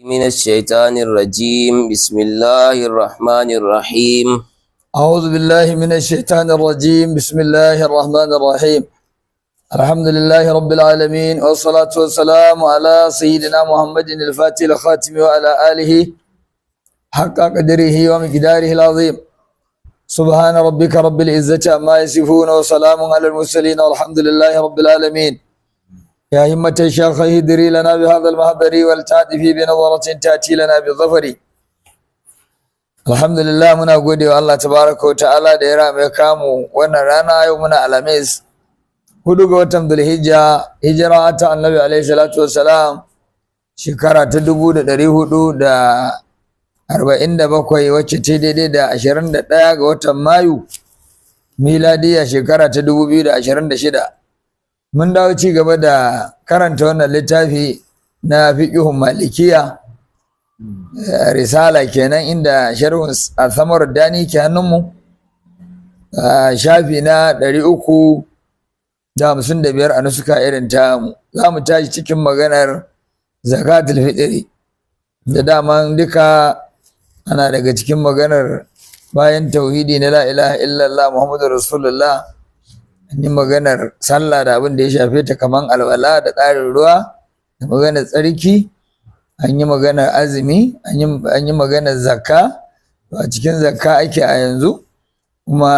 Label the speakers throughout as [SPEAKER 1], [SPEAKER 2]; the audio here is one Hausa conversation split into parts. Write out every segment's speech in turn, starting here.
[SPEAKER 1] من الشيطان الرجيم. بسم الله الرحمن الرحيم.
[SPEAKER 2] أعوذ بالله من الشيطان الرجيم. بسم الله الرحمن الرحيم. الحمد لله رب العالمين، والصلاة والسلام على سيدنا محمد الفاتح الخاتم وعلى آله حق قدره ومقداره العظيم. سبحان ربك رب العزة عما يصفون، وسلام على المرسلين، والحمد لله رب العالمين. يا همة الشيخ اهدري لنا بهذا المهدر، والتأتي بنظرة تأتي لنا بالظفر. Alhamdulillah, muna gode wa Allah tabaraka wa ta'ala da ya rame kamu wannan rana. Yau muna Alhamis, 4 ga watan Dhulhijja, hijira ta Annabi alaihi salatu wassalam shekara ta 1447, wacce ta daidai da 21 ga watan Mayu, miladiya shekara ta 2026. Mun dawo ci gaba da karanta wannan littafi na fiqhun Malikiya, risala kenan, inda sharhun Asamar Dani ke hannunmu, shafi na 355 a nusuka irin ta mu. Za mu tashi cikin maganar zakatul fitri, da daman duka ana daga cikin maganar bayan tauhidi na la ilaha illallah Muhammadu Rasulullah. An yi maganar sallah da abin da ya shafe ta, kaman alwala da tsarin ruwa da maganar tsarki. An yi maganar azumi, an yi maganar zakka. A cikin zakka ake a yanzu. Kuma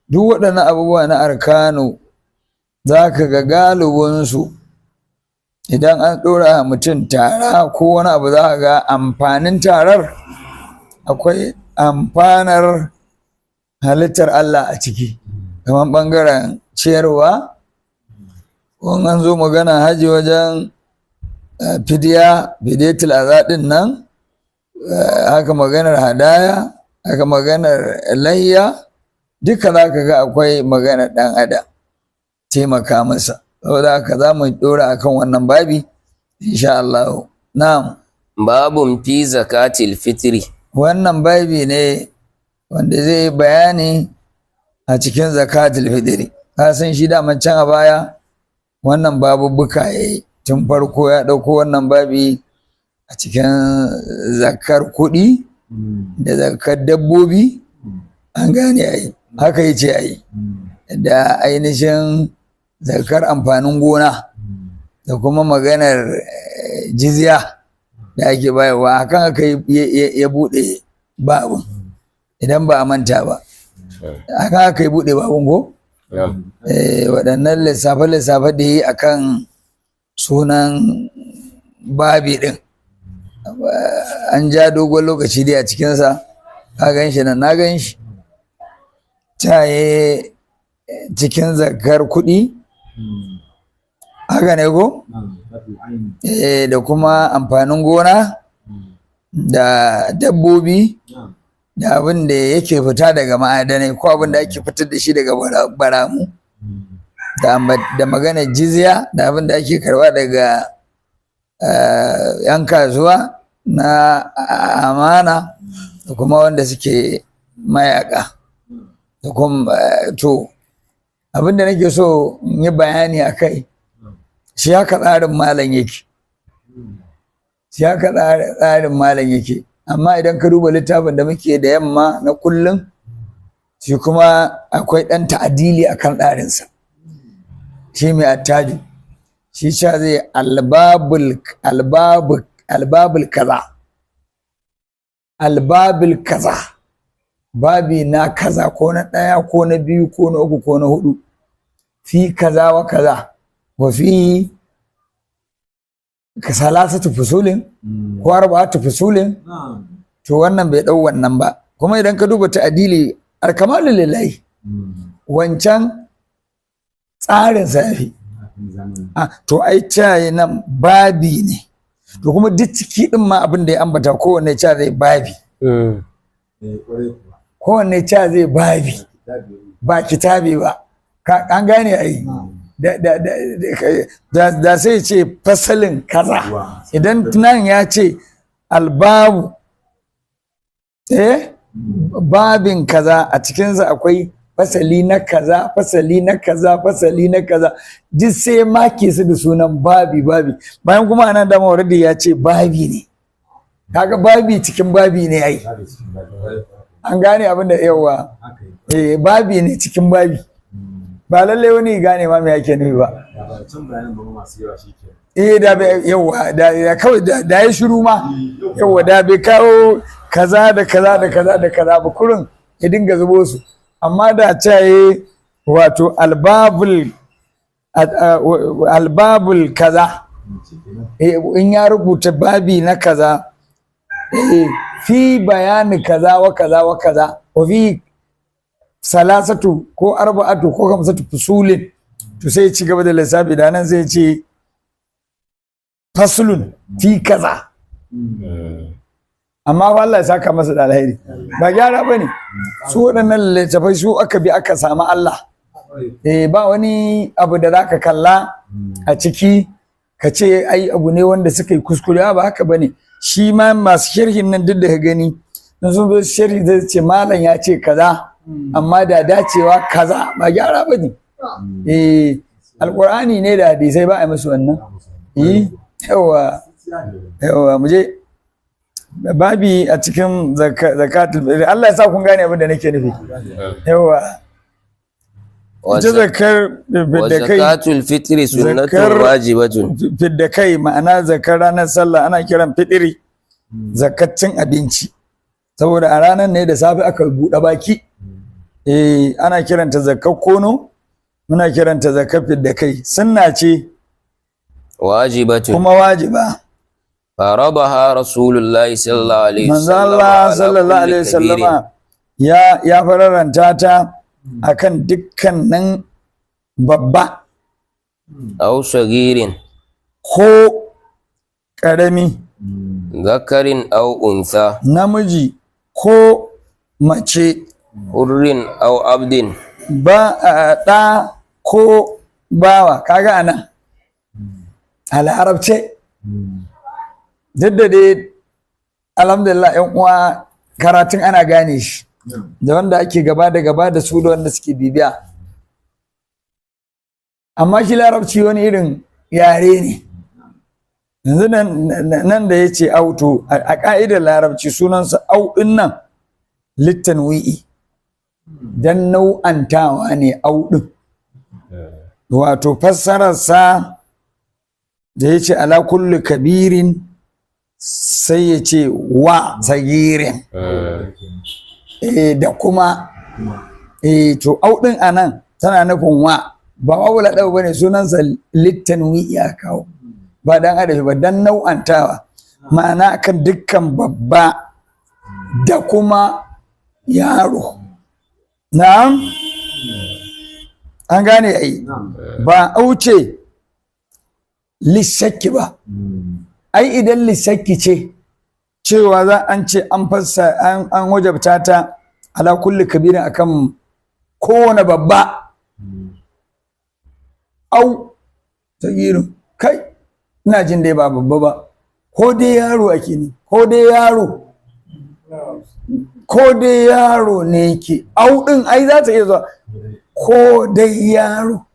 [SPEAKER 2] duk waɗannan abubuwa na arkanu, za ka ga galibinsu idan an ɗora mutum tara ko wani abu, za ka ga amfanin tarar akwai amfanar halittar Allah a ciki, kamar ɓangaren ciyarwa, ko an zo magana haji wajen fidiya, fidiyatul aza din nan, haka maganar hadaya, haka maganar layya, duka za ka ga akwai maganar ɗan adam, taimaka masa. Saboda haka za mu ɗora akan wannan babi insha Allah. Na'am.
[SPEAKER 1] باب في زكاة الفطر.
[SPEAKER 2] Wannan babi ne wanda zai yi bayani a cikin zakatul fitri. Ka san shi daman can a baya wannan babubbuka yayi. Tun farko ya ɗauko wannan babi a cikin zakar kuɗi da zakar dabbobi, an gane ai, haka yace ai, da ainihin zakar amfanin gona da kuma maganar jizya da ake bayarwa. Akan haka ya buɗe babun, idan ba a manta ba. Akan haka ya buɗe babun ko? Waɗannan lissafe-lissafe da yi akan sunan babi ɗin, an ja dogon lokaci dai a cikinsa. Ka gan shi nan, na gan shi caye cikin zakar kuɗi, haka ne ko? Da kuma amfanin gona da dabbobi da abin da yake fita daga ma'adanai ko abin da ake fitar da shi daga baramu, da maganar jizya da abin da ake karba daga yan kasuwa na amana da kuma wanda suke mayaka da kuma. To, abin da nake so in yi bayani a kai shi, haka tsarin malam yake, shi haka tsarin malam yake. Amma idan ka duba littafin da muke da yamma na kullum, shi kuma akwai ɗan ta'adili a kan tsarinsa. Shi mai Attaju shi sha zai albabul albabul albabul kaza, albabul kaza, babi na kaza, ko na ɗaya ko na biyu ko na uku ko na hudu, fi kaza wa kaza wa fi salasatu fusulin ko arba'atu fusulin. To, wannan bai dau wannan ba. Kuma idan ka duba ta'adili, alkamalu lillahi, wancan tsarin sa yafi. To, ai caye nan babi ne. To, kuma duk ciki din ma abin da ya ambata, kowanne ca zai babi, kowanne ca zai babi, ba kitabi ba. An gane ai. Da sai ce fasalin kaza. Idan nan ya ce albabu, babin kaza, a cikinsa akwai fasali na kaza, fasali na kaza, fasali na kaza, duk sai make su da sunan babi babi, bayan kuma anan dama already ya ce babi ne. Kaga babi cikin babi ne ai. An gane abin da yawa. Eh, babi ne cikin babi. Ba lalle wani gane ma me yake nufi ba. Eh, da bai yawa, da kawai da ya shiru ma. Yawa, da bai kawo kaza da kaza da kaza da kaza ba, kurin ya dinga zubo su. Amma da caye wato albabul albabul kaza, in ya rubuta babi na kaza, fi bayani kaza wa kaza wa kaza wa fi salasatu ko arba'atu ko khamsatu fusulin, to sai ci gaba da lissafi. Da nan sai ce faslun fi kaza. Amma fa Allah ya saka masa da alheri, ba gyara bane. Su waɗannan littafai su aka bi aka samu Allah. Ba wani abu da zaka kalla a ciki ka ce ai abu ne wanda suka yi kuskure, ba haka bane. Shi ma masu sharhin nan duk da ka gani in sun zo sharhi zai ce malam ya ce kaza, amma da dacewa kaza, ba gyara bane. Alqur'ani ne da hadisai ba a yi musu wannan. Yawa yawa, mu je babi a cikin zakatul fitr. Allah ya sa kun gane abin da nake nufi. Yawa, ita zakar fidda kai,
[SPEAKER 1] zakatul fitri sunnatun wajibatun.
[SPEAKER 2] Fidda kai ma'ana zakar ranar sallah ana kiran fitiri zakacin abinci, saboda a ranar ne da safe aka buɗe baki. Ana kiranta zakar kono, muna kiranta zakar fidda kai. Sunna ce
[SPEAKER 1] wajibatun,
[SPEAKER 2] kuma wajiba.
[SPEAKER 1] Faradaha Rasulullahi sallallahu alaihi
[SPEAKER 2] manzo Allah sallallahu alaihi wasallama ya fararanta ta akan dukkanin babba
[SPEAKER 1] aw sagirin,
[SPEAKER 2] ko karami,
[SPEAKER 1] zakarin aw untha,
[SPEAKER 2] namiji ko mace,
[SPEAKER 1] hurrin aw abdin,
[SPEAKER 2] ba ɗa ko bawa. Kaga anan a larabce duk da dai alhamdulillah yan uwa karatun ana gane shi, da wanda ake gaba da gaba da su da wanda suke bibiya. Amma shi larabci wani irin yare ne. Yanzu nan da ya ce auto, a ƙa'idar larabci sunansa au ɗin nan littanwi'i, don nau'antawa ne au ɗin. Wato fassararsa da ya ce ala kulli kabirin, sai ya ce wa sagirin, da kuma to au ɗin anan tana nufin wa, ba wawula ɗau bane, sunansa littanwi ya kawo, ba dan adafi ba, dan nau'antawa, ma'ana akan dukkan babba da kuma yaro. Na'am, an gane ai. Ba auce lishakki ba. Ai idan lishakki ce cewa za an ce an fassa an wajabta ta ala kulli kabirin akan kowane babba au sagirin, kai ina jin dai ba babba ba, ko dai yaro ake ne, ko dai yaro, ko dai yaro ne ke au din ai za ta iya zuwa ko dai yaro.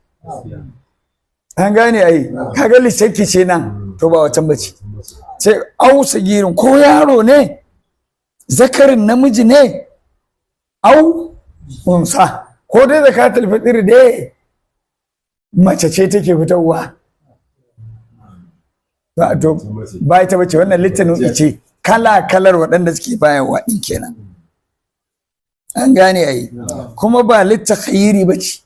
[SPEAKER 2] An gane ai. Kaga lishakki ce nan, to ba wacan bace. Sai au sagirin, ko yaro ne, zakarin namiji ne, au unsa, ko dai zakatul fitr dai mace ce take fitarwa. To ba ita bace wannan, littanu ce kala kalar waɗanda suke bayarwa din kenan. An gane ai. Kuma ba littakhayiri bace.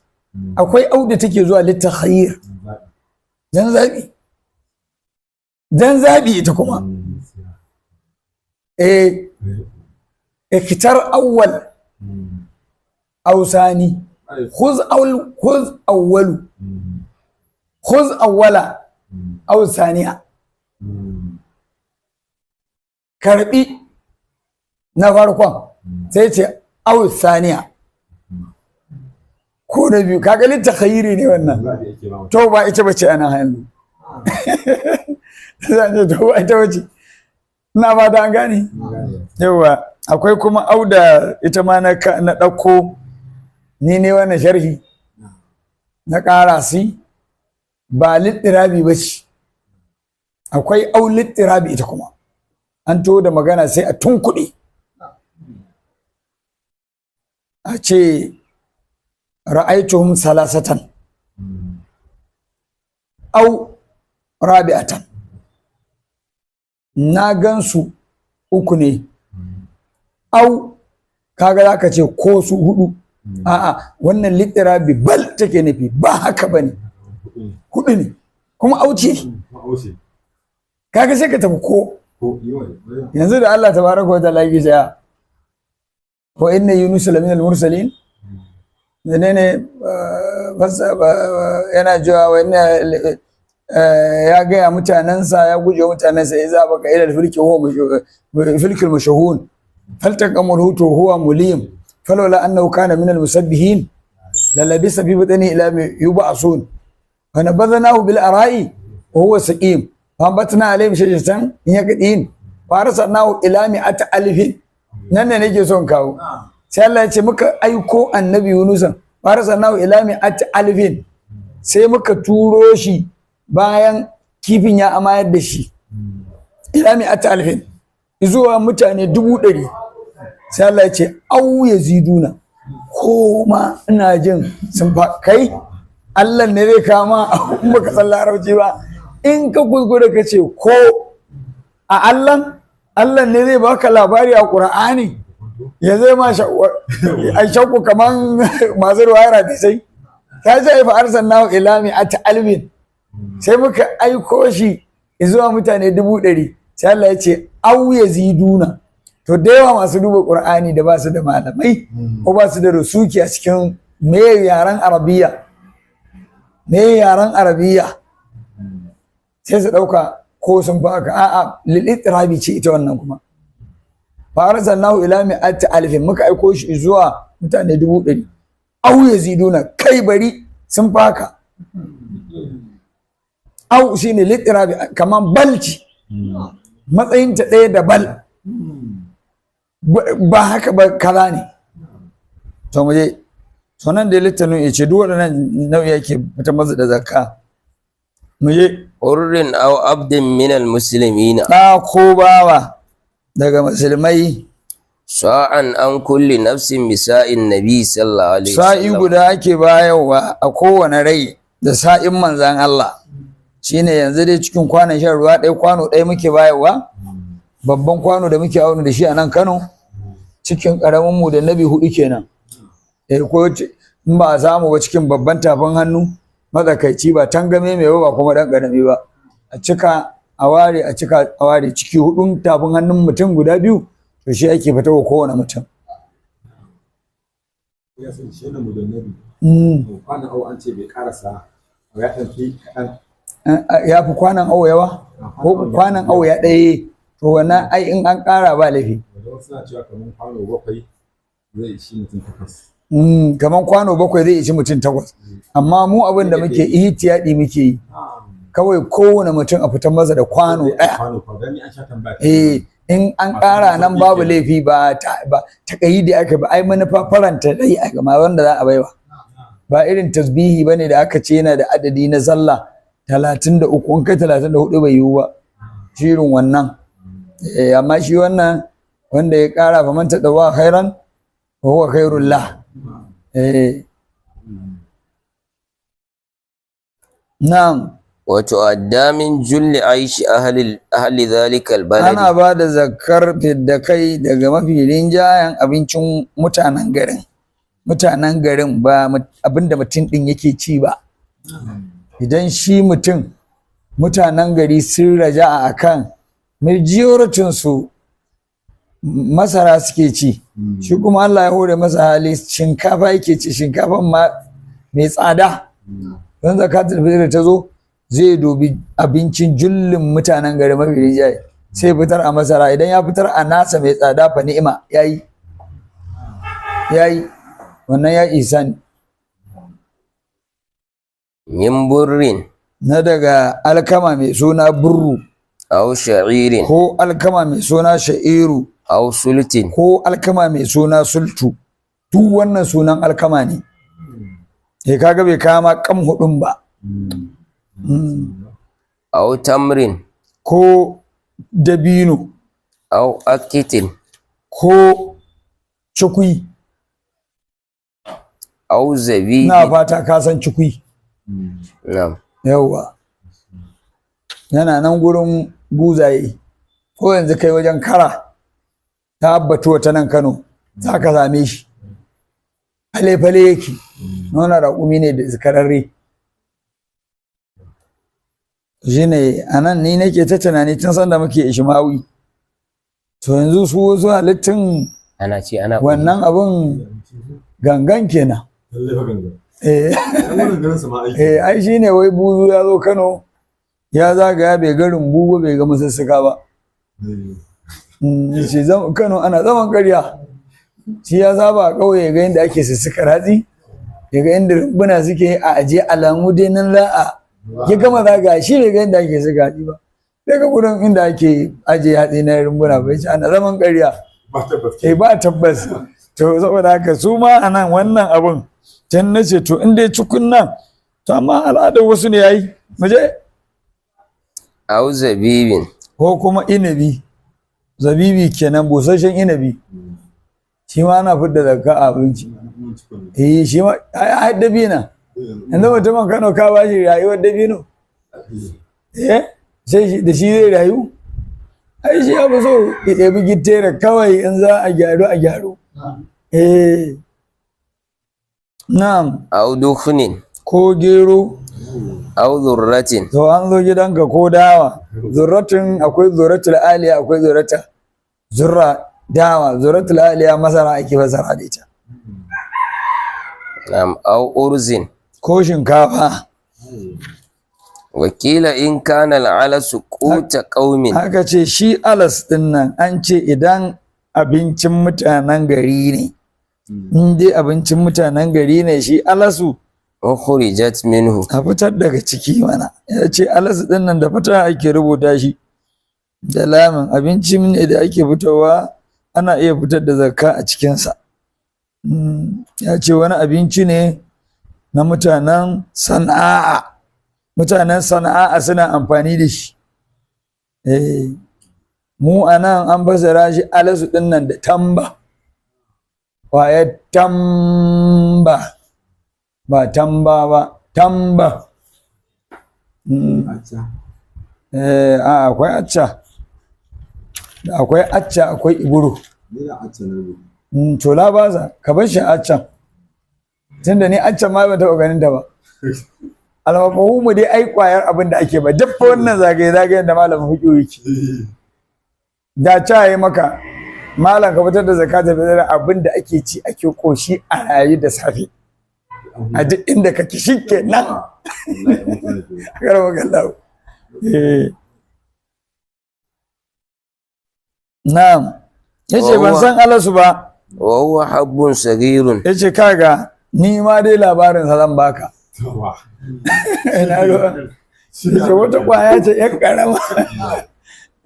[SPEAKER 2] Akwai au da take zuwa littakhayir, dan zabi, dan zabi ita kuma. Ikitar awwal aw sani, khuz awwal, khuz awwalu, khuz awwala aw saniya. Karbi na farkon sai ce aw saniya ko na biyu. Kaga littakhayiri ne wannan. To ba ita bace ana hannu. Zan ce to ba ita bace. Ina ba da an gane. Yawa, akwai kuma auda ita ma na ɗauko ni ne wannan sharhi na ƙara si ba littirabi ba ce. Akwai au littirabi ita kuma. An to da magana sai a tunkuɗe, a ce ra'aituhum salasatan au rabi'atan, na gansu uku ne, au kaga za ka ce ko su hudu. A'a, wannan litirabi bal take nufi, ba haka bane, hudu ne kuma auce. Kaga sai ka tafi ko yanzu da Allah tabaraka wa ta'ala yake cewa wa inna yunus lamin al-mursalin, menene yana cewa wa inna ya gaya mutanensa, ya guje mutanensa, ya zaba ka ila filki huwa filkil mashhun faltaqamul hutu huwa mulim falawla annahu kana min al-musabbihin lalabisa fi batni ila yub'asun fa nabadhnahu bil ara'i wa huwa saqim fa ambatna alayhim shajaratan min yaqtin fa arsalnahu ila mi'ati alfin. Nan ne nake son kawo. Sai Allah ya ce muka aiko annabi Yunusa, fa arsalnahu ila mi'ati alfin, sai muka turo shi bayan kifin ya amayar da shi, ila mi'ati alfin, zuwa mutane 100,000. Sai Allah ya ce au yaziduna, ko ma ina jin sun fa kai Allah ne zai kama in baka san larabci ba. In ka kuskure ka ce ko a Allah, Allah ne zai baka labari a Qur'ani ya zai ma ai shakku kaman masu ruwayar hadisai. Ta ce fa arsalnahu ila mi'ati alfin, sai muka aiko shi zuwa mutane 100,000. Sai Allah ya ce au yaziduna. To da yawa masu duba Qur'ani da ba su da malamai ko ba su da rusuki a cikin me yaren Arabiya, me yaren Arabiya, sai su ɗauka ko sun fi haka. A'a, lil itrabi ce ita wannan kuma. Fa arsalnahu ila mi'ati alfin, muka aiko shi zuwa mutane 100,000, au yaziduna, kai bari sun fi haka. Au shine litrabi kaman balci, matsayinta ɗaya da bal, ba haka ba kaza ne. To mu je to nan da littanu ya ce duk waɗannan nau'i yake fitar masa da zakka. Mu je.
[SPEAKER 1] Hurrin aw abdin min al-muslimina.
[SPEAKER 2] Ɗa ko bawa daga musulmai.
[SPEAKER 1] Sa'an an kulli nafsin bisa'in nabi sallallahu alaihi
[SPEAKER 2] Sa'i
[SPEAKER 1] wasallam.
[SPEAKER 2] guda ake bayarwa a kowane rai da sa'in manzan Allah. Shine yanzu dai cikin kwanon shan ruwa ɗaya, kwano ɗaya muke bayarwa, babban kwano da muke auna da shi a nan Kano, cikin ƙaramin mu da nabi hudu kenan. Eh, ko in ba a samu ba cikin babban tafin hannu matsakaici, ba tangame mai ba kuma ɗan ƙarami ba, a cika a ware, a cika a ware, ciki hudun tafin hannun mutum guda biyu, to shi ake fitarwa kowane mutum.
[SPEAKER 3] Ya san shi ne mudannabi.
[SPEAKER 2] Mm.
[SPEAKER 3] Kwanan awo an ce bai karasa, ya ɗan fi kaɗan.
[SPEAKER 2] Ya fi kwanan awo yawa ko kwanan awo ya ɗaya, to wannan ai in an ƙara ba laifi.
[SPEAKER 3] Wanda wasu suna cewa kamar kwano 7 zai ishi mutum 8.
[SPEAKER 2] Kaman kwano 7 zai ishi mutum 8, amma mu abin da muke ihtiyadi muke yi kawai kowane mutum a fitar masa da kwano ɗaya.
[SPEAKER 3] Kwano kwa gani an sha tambaya.
[SPEAKER 2] Eh, in an ƙara nan babu laifi, ba ta ba taƙayyidi aka ba, ai manufa faranta rai a gama wanda za a baiwa. Ba irin tasbihi bane da aka ce yana da adadi na sallah 33, in kai 34 bai yiwu ba shirin wannan. Eh, amma shi wannan wanda ya ƙara fa man tadawwa khairan fa huwa khairul lah. Eh, na'am.
[SPEAKER 1] Wa tu'adda min julli aishi ahli ahli dhalika al-balad.
[SPEAKER 2] Ana ba da zakar fidda kai daga mafi rinjayen abincin mutanen garin. Mutanen garin ba abinda mutum ɗin yake ci ba. Idan shi mutum, mutanen gari sun raja a kan majoritinsu masara suke ci, shi kuma Allah ya hore masa hali shinkafa yake ci, shinkafan ma mai tsada. Don zakatul fitr ta zo zai dubi abincin jullin mutanen gari mafi rinjaye sai fitar a masara. Idan ya fitar a nasa mai tsada fa ni'ima, yayi yayi wannan ya isa ne.
[SPEAKER 1] Min burrin.
[SPEAKER 2] Na daga alkama mai suna burru.
[SPEAKER 1] Aw sha'irin.
[SPEAKER 2] Ko alkama mai suna sha'iru.
[SPEAKER 1] Aw sultin.
[SPEAKER 2] Ko alkama mai suna sultu. Duk wannan sunan alkama ne. Eh, kaga bai kama kam hudun ba.
[SPEAKER 1] Aw tamrin.
[SPEAKER 2] Ko dabino.
[SPEAKER 1] Aw akitin.
[SPEAKER 2] Ko cikui.
[SPEAKER 1] Aw zabibi.
[SPEAKER 2] Ina fata ka san cikui.
[SPEAKER 1] Na'am.
[SPEAKER 2] Yawwa, yana nan gurin buzaye, ko yanzu kai wajen kara ta abbatuwa ta nan Kano za ka same shi, fale-fale yake, nuna raƙumi ne da zikararre. Shi ne a nan ni nake ta tunani tun sanda muke ishimawi. To yanzu su wasu halittun
[SPEAKER 1] Ana ce ana
[SPEAKER 2] wannan abun gangan kenan.
[SPEAKER 3] Lallai fa gangan.
[SPEAKER 2] Eh.
[SPEAKER 3] Yan wannan garin sa ma aiki.
[SPEAKER 2] Eh, ai shine wai buzu ya zo Kano ya zagaya bai ga rumbu ba, bai ga masussuka ba.
[SPEAKER 3] Eh.
[SPEAKER 2] Yace Kano ana zaman ƙarya. Shi ya saba a ƙauye ya ga inda ake sussukar hatsi, ya ga inda rumbuna suke a ajiye, alamu dai nan za a ya gama zagaya shi bai ga inda ake suka hatsi ba. Sai ga gurin inda ake ajiye hatsi na rumbuna bai ce ana zaman ƙarya.
[SPEAKER 3] Ba tabbas.
[SPEAKER 2] Eh, ba tabbas. To saboda haka su ma a nan wannan abun can na ce to in dai cikun nan, to amma al'adar wasu ne yayi mu je.
[SPEAKER 1] Aw zabibin.
[SPEAKER 2] Ko kuma inabi, zabibi kenan, busasshen inabi, shi ma ana fidda zakka a abinci.
[SPEAKER 3] Mun ci kwallo.
[SPEAKER 2] Eh, shi ma ai ai dabina yanzu mutumin Kano ka ba shi rayuwar dabino, eh, sai shi da shi zai rayu. Ai shi ya fi so ya ɗebi gittere kawai, in za a gyaru a gyaru. Eh, na'am.
[SPEAKER 1] Aw dukhnin.
[SPEAKER 2] Ko gero.
[SPEAKER 1] Aw dhurratin.
[SPEAKER 2] To an zo gidanka ko dawa, zurratin, akwai zurratul aliya, akwai zurrata zurra dawa, zurratul aliya masara ake fasara da ita.
[SPEAKER 1] Na'am. Aw urzin.
[SPEAKER 2] Ko shinkafa.
[SPEAKER 1] Wakila in kana al'alasu quta qaumin.
[SPEAKER 2] Haka ce shi alas din nan an ce idan abincin mutanen gari ne, in dai abincin mutanen gari ne shi alasu,
[SPEAKER 1] ukhrijat minhu.
[SPEAKER 2] A fitar daga ciki mana. Ya ce alasu din nan da fata ake rubuta shi da lamin, abinci ne da ake fitarwa, ana iya fitar da zakka a cikinsa. Ya ce wani abinci ne na mutanen Sana'a, mutanen Sana'a suna amfani da shi. Eh, mu a nan an fassara shi alasu din nan da tamba, ƙwayar tamba, ba tamba ba, tamba.
[SPEAKER 3] Acca.
[SPEAKER 2] Eh, a akwai acca, da akwai acca, akwai iburo.
[SPEAKER 3] Ni da acca na rubuta.
[SPEAKER 2] To la baza ka bar shi accan, tunda ni accan ma ban taɓa ganin ta ba. Almafahumu dai ai ƙwayar abin da ake ba duk fa wannan zagaye zagayen da malamin fiqh yake da ca yi maka, malam ka fitar da zakatul fitr abin da ake ci ake koshi a rayu da safe a duk inda kake, shikenan.
[SPEAKER 3] Wallahi mutane ke.
[SPEAKER 2] Karama kallahu. Eh, na'am, yace ban san alasu ba.
[SPEAKER 1] Wa huwa habbun saghirun.
[SPEAKER 2] Yace kaga ni ma dai labarin sa zan baka.
[SPEAKER 3] Tawa.
[SPEAKER 2] Ina ruwa. Yace wata kwaya ce yan karama.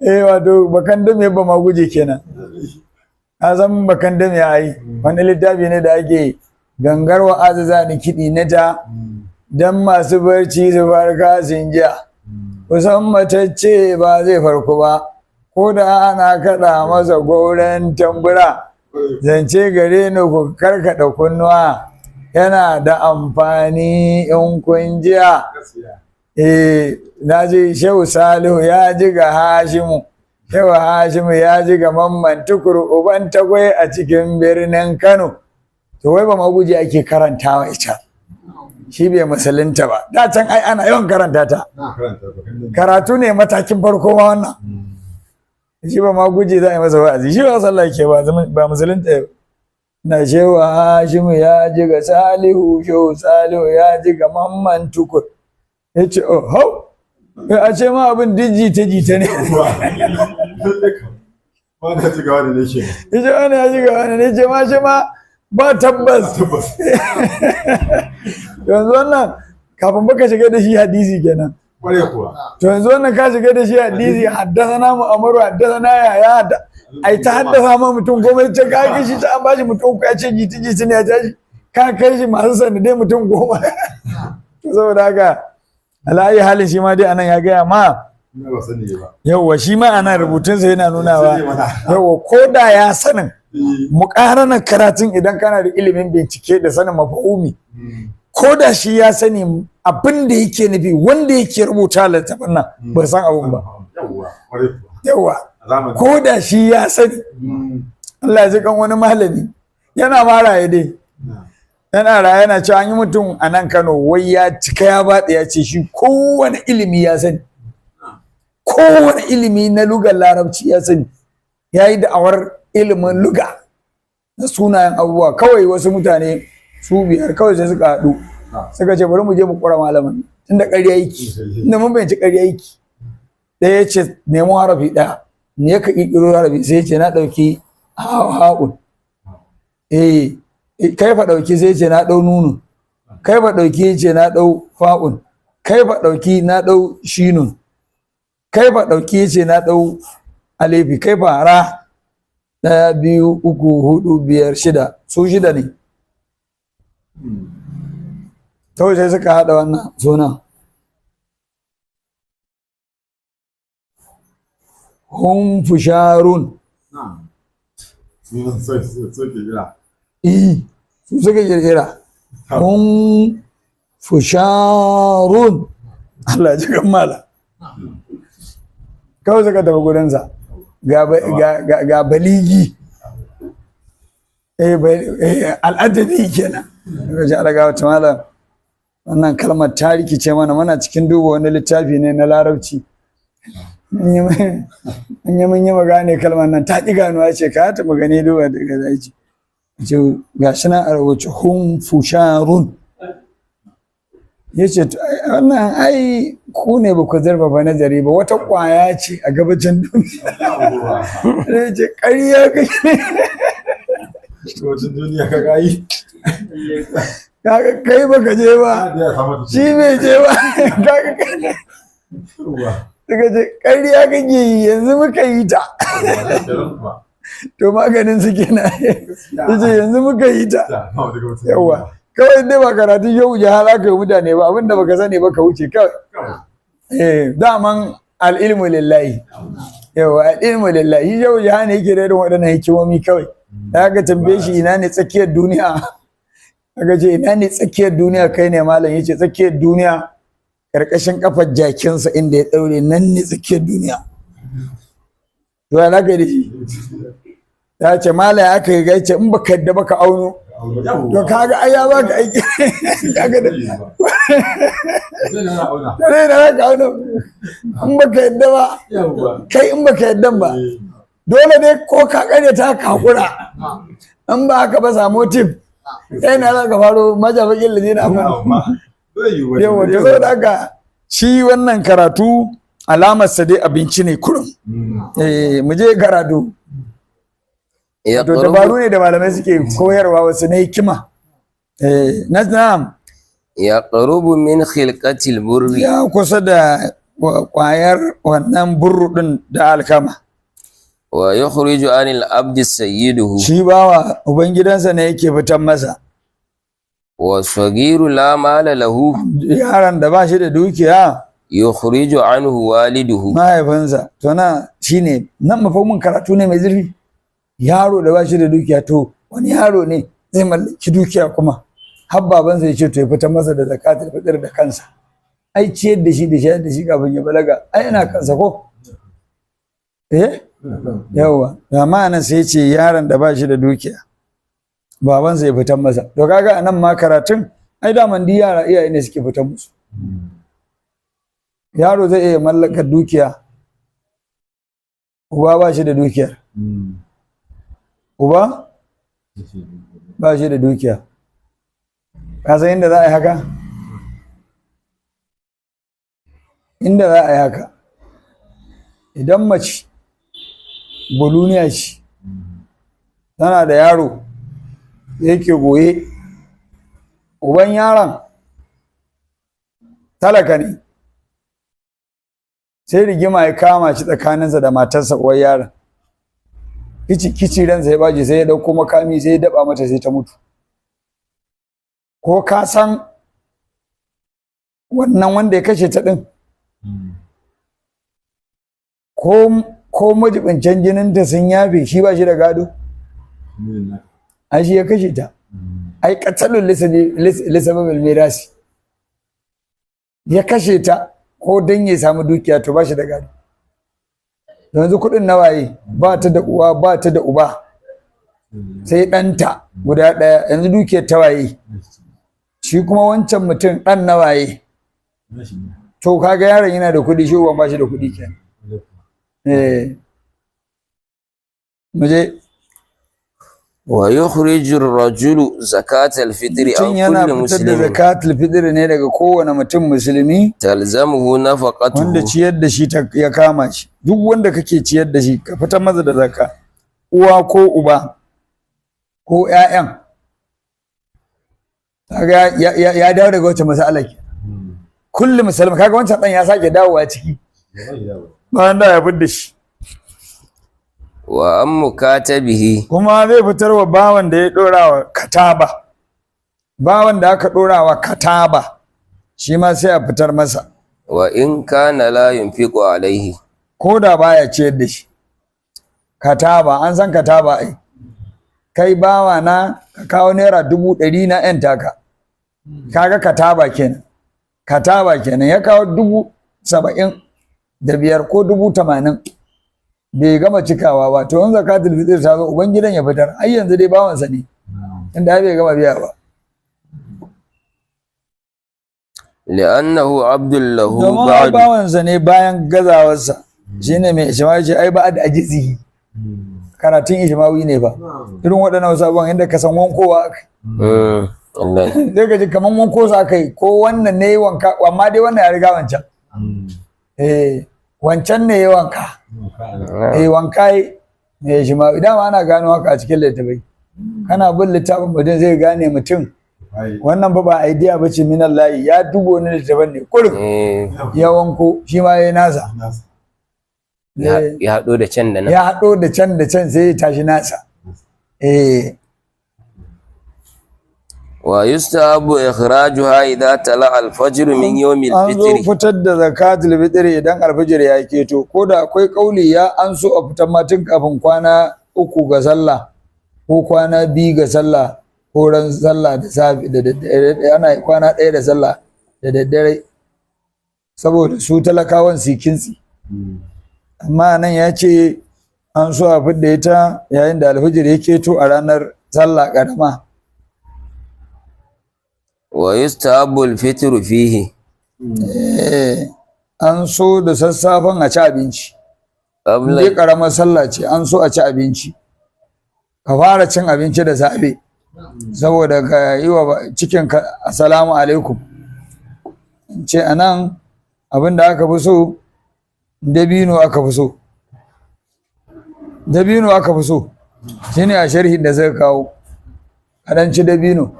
[SPEAKER 2] Eh, wato bakan dame ba ma guje kenan. Ka san bakan dame ai wani littafi ne da ake gangar wa azaza ni kiɗi na ta dan masu barci su farka sun jiya. Kusan matacce ba zai farko ba, ko da ana kaɗa masa goren tambura. Zance gare ni ku karkaɗa kunnuwa, yana da amfani in kun jiya.
[SPEAKER 3] Gaskiya.
[SPEAKER 2] Eh, na ji Shehu Salihu ya ji ga Hashimu, Shehu Hashimu ya ji ga Mamman Tukur uban tagwai a cikin birnin Kano. To wai ba ma guje ake karantawa ita. Shi bai musulunta ba. Da can ai ana yawan karanta ta.
[SPEAKER 3] Na karanta bakan dame.
[SPEAKER 2] Karatu ne matakin farko ma wannan. Shi ba ma guje za a yi masa wa'azi. Shi ba sallah ke ba, ba musulunta ba. Na Shehu Hashimu ya ji ga Salihu, Shehu Salihu ya ji ga Mamman Tukur. Ya ce, oh, hau, a ce ma abin duk jita-jita ne.
[SPEAKER 3] Lallai kam. Ba na ci gaba da nake.
[SPEAKER 2] Ya ce wani ya ji ga wani ne, ce ma shi ma ba tabbas.
[SPEAKER 3] Tabbas.
[SPEAKER 2] Yanzu wannan kafin baka shiga da shi hadisi kenan.
[SPEAKER 3] Kwarai kuwa.
[SPEAKER 2] To yanzu wannan ka shiga da shi hadisi, haddasa mu Amaru, haddasa na Yahaya, ai ta haddasa ma mutum 10, ya ce ka kai shi ta an bashi mutum 3, ya ce jita-jita ne ya tashi. Ka kai shi masu sanadai mutum 10. To saboda haka alayi halin shi ma dai anan ya gaya ma
[SPEAKER 3] Ina ba sani ba.
[SPEAKER 2] Yawwa, shi ma ana rubutunsa yana nunawa.
[SPEAKER 3] Sani mana.
[SPEAKER 2] Yawwa, ko da ya sanin, muƙaranar karatun idan kana da ilimin bincike da sanin mafahumi, ko da shi ya sani, abin da yake nufi, wanda yake rubuta littafin nan ba san abin ba.
[SPEAKER 3] Yawwa, ƙwarai kuwa.
[SPEAKER 2] Yawwa.
[SPEAKER 3] A zamanin.
[SPEAKER 2] Ko da shi ya sani. Allah ya ji kan wani malami, yana ma raye dai, yana raye, yana cewa an yi mutum a nan Kano, wai ya cika ya batse, ya ce shi kowane ilimi ya sani, kowane ilimi na lugar Larabci ya sani, ya yi da'awar ilimin luga na sunayen abubuwa. Kawai wasu mutane su biyar kawai sai suka haɗu suka ce, "Bari mu je mu ƙura malamin, tunda ƙarya yake, tunda mun bayanci ƙarya yake." Ɗaya ya ce, "Nemo harafi ɗaya ne ka ƙirƙiro harafi." Sai ya ce, "Na ɗauki ha'un." "Eh, kai fa ɗauki." Sai ya ce, "Na ɗau nunu." "Kai fa ɗauki." Ya ce, "Na ɗau fa'un." "Kai fa ɗauki." "Na ɗau shinun." "Kai fa ɗauki." Ya ce, "Na ɗau alifi." "Kai fa ra." Ɗaya, biyu, uku, hudu, biyar, shida. Su shida ne. Kawai sai suka haɗa wannan sunan, Hum fusharun.
[SPEAKER 3] Na'am. Sunan soke jira.
[SPEAKER 2] Eh, su suka kirkira Hum fusharun. Allah ji kammala. Kawai suka tafi gurinsa, ga baligi, al'adabi kenan. Daga ji, "Ala ga wata malam, wannan kalmar ta rikice mana, muna cikin duba wani littafi ne na Larabci, mun yi mun yi magane, kalmar nan ta ƙi ganuwa." Ce ka taɓa gani, duba daga zai ce, ga shi nan a rubuce Hum fusharun. Ya ce, "To, ai, wannan ai ku ne ba ku zarfafa nazari ba, wata ƙwaya ce a gabacin duniya." Ya ce, "Ƙarya kake."
[SPEAKER 3] Lokacin duniya ka gayi.
[SPEAKER 2] Kaga kai baka je ba,
[SPEAKER 3] Ya samu.
[SPEAKER 2] shi bai je ba. Kaga kai
[SPEAKER 3] Yawwa.
[SPEAKER 2] suka ce, "Ƙarya kake yi, yanzu muka yi ta." To maganin su kenan, yace yanzu muka yi ta. Yawa, kawai dai ba karatun yau jahala ka yi mutane ba, abinda baka sani ba ka wuce kawai. Eh, daman al'ilmu lillahi. Yawa, al'ilmu lillahi. Yau jahala yake da irin waɗannan hikimomi. Kawai da aka tambaye shi ina ne tsakiyar duniya, aka ce, "Ina ne tsakiyar duniya, kai ne malam?" Yace, "Tsakiyar duniya karkashin kafar jakinsa inda ya daure, nan ne tsakiyar duniya." To ya zaka yi da shi? Ya ce, "Malam, ya aka yi?" Ya ce, "In baka yadda baka auno." To kaga ai ya baka aiki, kaga da kare da zaka auno in baka yadda ba. Kai in baka yadda ba, dole ne ko ka kare ta ka hakura. In ba haka ba, samu tip kai na zaka faro majabakin ladina amanu. Yawa, to saboda haka shi wannan karatu alamarsa dai abinci ne kurum. Eh, mu je karatu. To
[SPEAKER 1] يقرب
[SPEAKER 2] dabaru ne da malamai suke koyarwa, wasu na hikima. Eh, na na'am.
[SPEAKER 1] يقرب من خلقة البر.
[SPEAKER 2] Ya kusa da kwayar wannan burru din da alkama.
[SPEAKER 1] ويخرج عن العبد سيده.
[SPEAKER 2] Shi bawa, ubangidansa ne yake fitan masa.
[SPEAKER 1] والصغير لا مال له.
[SPEAKER 2] Yaron da ba shi da dukiya,
[SPEAKER 1] يخرج عنه والده.
[SPEAKER 2] mahaifinsa. To na shine nan mafhumin karatu ne mai zurfi. Yaro da ba shi da dukiya, to wani yaro ne zai mallaki dukiya kuma har babansa ya ce to ya fitar masa da zakatul fitr da kansa? Ai ciyar da shi da shayar da shi kafin ya balaga ai yana kansa ko? Eh, yawa, amma nan sai ya ce yaron da ba shi da dukiya, babansa ya fitar masa. To kaga anan ma karatun ai daman duk yara iyaye ne suke fitar musu. Yaro zai iya mallakar dukiya, uba ba shi da dukiyar. Uba ba shi da dukiya. Ka san inda za a yi haka? Inda za a yi haka, idan mace buluniya ce, tana da yaro yake goye, uban yaron talaka ne, sai rigima ya kama shi tsakaninsa da matarsa uwar yaron, kici kici ransa ya baje, sai ya dauko makami sai ya daba mata, sai ta mutu. Ko ka san wannan wanda ya kashe ta din? Ko majibincin jininta sun yafe, shi ba shi da gado?
[SPEAKER 3] Mijin nata.
[SPEAKER 2] Ai shi ya kashe ta. Ai qatalul lisababil mirasi, ya kashe ta ko dan ya samu dukiya, to ba shi da gado. Yanzu kuɗin nawaye? Ba ta da uwa, ba ta da uba, sai ɗanta guda ɗaya. Yanzu dukiyar ta waye? Shi kuma wancan mutum ɗan nawaye?
[SPEAKER 3] Nashi ne.
[SPEAKER 2] To kaga yaron yana da kuɗi, shi uban ba shi da kuɗi kenan. Eh, muje.
[SPEAKER 1] Wa yukhriju ar-rajulu zakata al-fitri
[SPEAKER 2] Mutum
[SPEAKER 1] an
[SPEAKER 2] yana
[SPEAKER 1] kulli
[SPEAKER 2] fitar da
[SPEAKER 1] muslimin
[SPEAKER 2] zakatul fitr ne daga kowane mutum musulmi
[SPEAKER 1] talzamuhu nafaqatuhu.
[SPEAKER 2] Wanda ciyar da shi ya kama shi. Duk wanda kake ciyar da shi, ka fitar masa da zakka, uwa ko uba ko ƴaƴan. Kaga ya dawo daga wacce mas'ala ke kullu musulmi. Kaga wancan dan ya sake dawowa ciki
[SPEAKER 3] Ba zai dawo.
[SPEAKER 2] bayan da ya fidda shi.
[SPEAKER 1] Wa an mukatabihi.
[SPEAKER 2] Kuma zai fitar wa bawan da ya dora wa kataba, bawan da aka dora wa kataba, shi ma sai a fitar masa.
[SPEAKER 1] Wa in kana la yunfiqu alaihi.
[SPEAKER 2] Ko da baya ciyar da shi. Kataba, an san kataba ai. Kai bawa na, ka kawo ₦100,000 na yan taka. Kaga kataba kenan. Kataba kenan, ya kawo 75,000 ko 80,000, bai gama cikawa ba. To in zakatul fitr ta zo, ubangidan ya fitar. Ai yanzu dai bawansa ne, inda ai bai gama biya ba.
[SPEAKER 1] Li'annahu abdul lahu
[SPEAKER 2] Domin ai
[SPEAKER 1] ba'du.
[SPEAKER 2] bawansa ne bayan gazawarsa. Shine mai ishmawi ce ai ba'ad ajizihi. Karatun ishmawi ne ba irin waɗannan wasu abubuwan, inda ka san wankowa aka
[SPEAKER 1] Allah.
[SPEAKER 2] yi. Sai ka ji kaman wanko su aka yi, ko wannan ne wanka, amma dai wannan ya riga wancan. Eh, wancan ne ya wanka. Eh, wanka yi mai ishmawi. Dama ana gano haka a cikin littattafai. Kana bin littafin mutum, zai gane mutum wannan ba idea ba ce min Allah, ya dubo wani littafin ne kurin ya wanko, shi ma ya yi nasa.
[SPEAKER 1] Ya haɗo da can da nan.
[SPEAKER 2] Ya haɗo da can da can, sai ya tashi nasa. Eh.
[SPEAKER 1] Wa yustahabu ikhrajuha idha tala al-fajr min yawmi
[SPEAKER 2] An zo
[SPEAKER 1] al-fitr.
[SPEAKER 2] fitar da zakatul fitr idan alfijir ya keto, ko da akwai kauli ya an so a fitar ma tun kafin kwana 3 ga sallah ko kwana 2 ga sallah ko ran sallah da safe da daddare, ana kwana 1 da sallah da daddare, saboda su talakawan su kintsi. Amma nan ya ce an so a fidda ita yayin da alfijir ya keto a ranar sallah karama.
[SPEAKER 1] Wa yustahabu al-fitr fihi.
[SPEAKER 2] Eh, an so da sassafen a ci abinci.
[SPEAKER 1] Qabla
[SPEAKER 2] Dai karamar sallah ce, an so a ci abinci. Ka fara cin abinci da safe saboda ka yi wa cikin ka assalamu alaikum. In ce anan abin da aka fi so, dabino aka fi so. Dabino aka fi so shine a sharhin da suka kawo. A ɗan ci dabino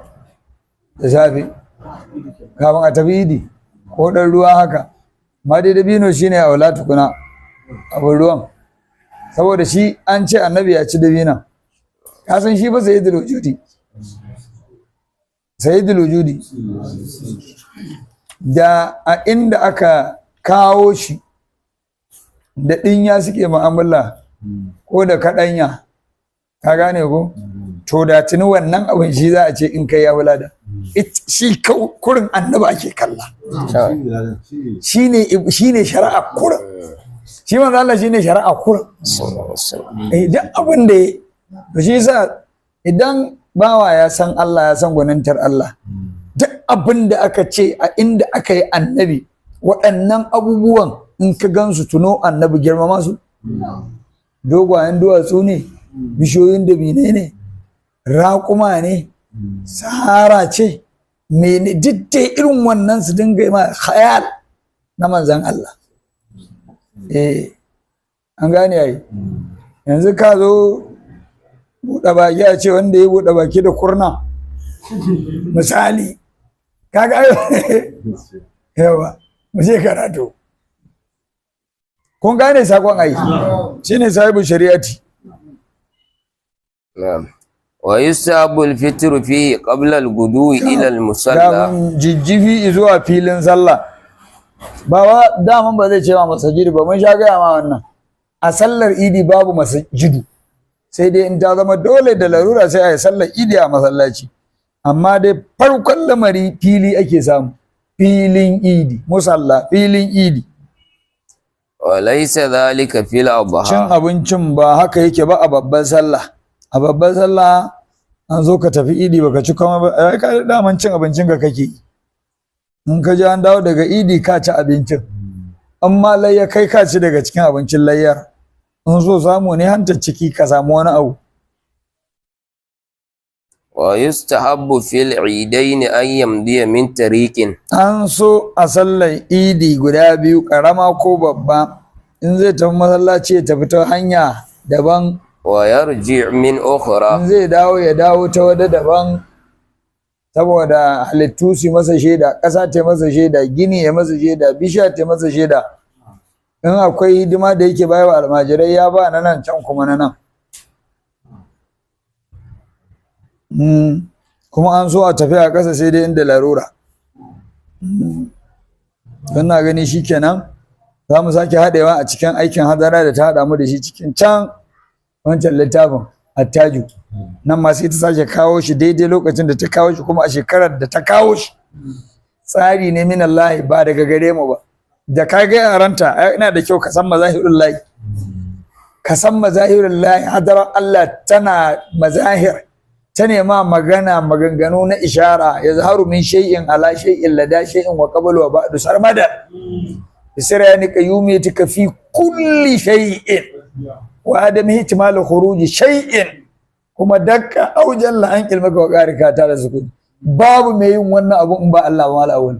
[SPEAKER 2] da safe kafin a tafi idi, ko ɗan ruwa haka. Amma dai dabino shine a wala tukuna abin ruwan, saboda shi an ce annabi ya ci dabinon. Ka san shi ba sayyidul wujudi, sayyidul wujudi, da a inda aka kawo shi da ɗinya suke mu'amala ko da kaɗanya, ka gane ko? To da tuni wannan abin shi za a ce in kai ya wulada. Shi kurin annabi ake kalla. Shine shine shari'a kurin. Shi manzo Allah shine shari'a kurin. Eh, duk abin da ya to shi yasa idan bawa ya san Allah, ya san gwanintar Allah, duk abin da aka ce a inda aka yi annabi, waɗannan abubuwan in ka gansu, tuno annabi, girmama su. Dogayen duwatsu ne, bishiyoyin dabinai ne, raƙuma ne, sahara ce, mene, duk dai irin wannan su dinga yi ma khayal na manzan Allah. Eh, an gane yayi. Yanzu ka zo buɗe baki, a ce wanda ya buɗe baki da kurna misali, kaga ai yawa. Mu je karatu. Kun gane sakon ai? Shine sahibu shari'ati.
[SPEAKER 1] Na'am. Wa yustahabu al-fitr fihi qabla al-guduwi ila al-musalla.
[SPEAKER 2] Kafin jijjifi zuwa filin sallah. Ba wa daman ba zai ce ma masajid ba, mun sha gaya ma wannan. A sallar idi babu masjidu, sai dai in ta zama dole da larura sai a yi sallar idi a masallaci. Amma dai farkon lamari fili ake samu, filin idi, musalla, filin idi.
[SPEAKER 1] وليس ذلك في
[SPEAKER 2] Cin
[SPEAKER 1] الأضحى.
[SPEAKER 2] abincin ba haka yake ba a babban sallah. A babban sallah an zo ka tafi idi baka ci komai ba, ai ka daman cin abincin ka kake yi. In ka ji an dawo daga idi ka ci abincin, amma layya kai ka ci daga cikin abincin layyar. In so samu ne hanta ciki ka samu wani abu.
[SPEAKER 1] ويستحب في العيدين أن يمضي من طريق.
[SPEAKER 2] An so a sallar idi guda biyu, karama ko babba, in zai tafi masallaci ya tafi ta hanya daban,
[SPEAKER 1] ويرجع من أخرى.
[SPEAKER 2] in zai dawo ya dawo ta wata daban, saboda halittu su masa shaida, ƙasa ta masa shaida, gini ya masa shaida, bishiya ta masa shaida. In akwai hidima da yake bayarwa almajirai ya ba na nan can kuma na nan. Kuma an so a tafi a ƙasa sai dai inda larura. Don na gani shikenan za mu sake haɗewa a cikin aikin hadara da ta haɗa mu da shi cikin can wancan littafin Attaju. Nan ma sai ta sake kawo shi daidai lokacin da ta kawo shi, kuma a shekarar da ta kawo shi. Tsari ne min Allah, ba daga gare mu ba. Da ka ga yaranta ai ina da kyau ka san mazahirul lahi, ka san mazahirul lahi. Hadarar Allah tana mazahir, ta nema magana maganganu na ishara. Ya zaharu min shay'in ala shay'in lada shay'in wa qablu wa ba'du sarmada bisirani qayyumiyatika fi kulli shay'in wa adam ihtimal khuruji shay'in, kuma dakka aw jalla an ilmaka wa qarika ta da sukuni. Babu mai yin wannan abu in ba Allah ba awwal.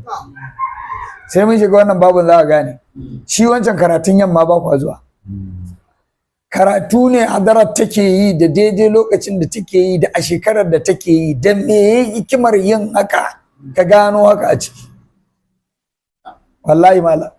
[SPEAKER 2] Sai mun shiga wannan babun za ka gane shi. Wancan karatun yamma ba kwa zuwa karatu ne hadarar take yi da daidai lokacin da take yi da a shekarar da take yi da me hikimar yin haka, ka gano haka a ciki. Wallahi malam.